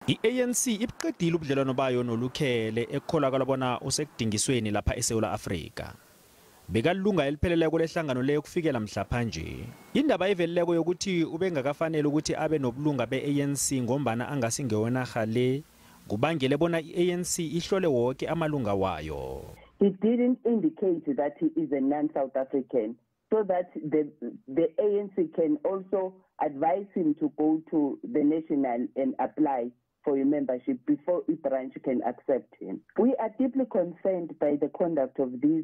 I-ANC ibuqedile ubudlelwano bayo noLukhele, ekukholakala bona usekudingisweni lapha eSouth Africa. Bekalunga elipheleleko lehlangano leyo kufikela mhlaphanje. Indaba eveleleko yokuthi ubengakafanele ukuthi abe nobulunga be-ANC ngombana angasingewenarha le kubangele bona i-ANC ihlole wonke amalunga wayo. He didn't indicate that he is a non-South African, so that the ANC can also advise him to go to the national and apply for a membership before a branch can accept him. We are deeply concerned by the conduct of these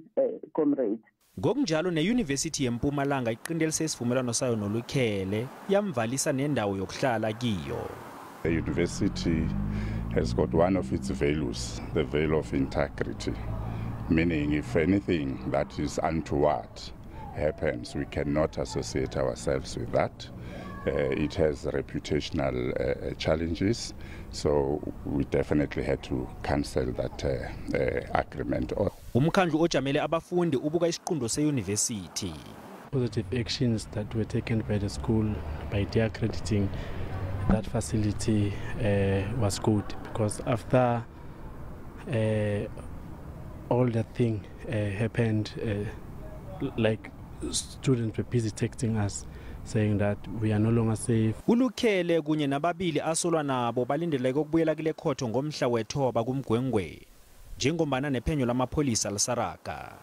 comrades. Ngokunjalo neYunivesithi yeMpumalanga iqintelise isivumelwano sayo noLukhele, yamvalisa nendawo yokuhlala kiyo. The university has got one of its values, the value of integrity, meaning if anything that is untoward happens, we cannot associate ourselves with that. It has reputational challenges, so we definitely had to cancel that agreement. Umkhandlu ojamele abafundi ubuka isiqundo seyunivesithi. Positive actions that were taken by the school by deaccrediting that facility was good, because after all that thing happened, like students were busy texting us saying that we are no longer safe. ULukhele kunye nababili asolwa nabo balindeleke ukubuyela kule khotho ngomhla wethoba kuMgwengweni, njengombana nephenyo lamapholisa lisaraga.